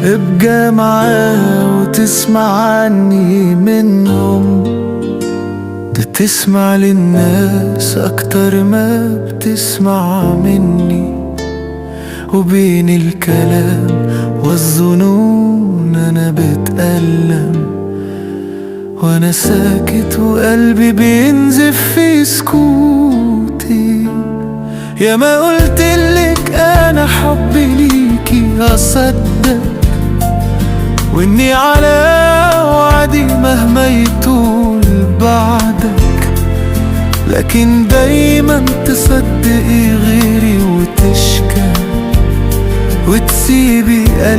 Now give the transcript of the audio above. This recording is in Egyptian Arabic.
ابقى معاه وتسمع عني منهم. بتسمع للناس أكتر ما بتسمع مني، وبين الكلام والظنون أنا بتألم، وأنا ساكت وقلبي بينزف في سكوتي. يا ما قلتلك أنا حبي ليكي أصدق، وإني على وعدي مهما يطول بعدك، لكن دايما تصدقي غيري وتشكى وتسيبي قلبي.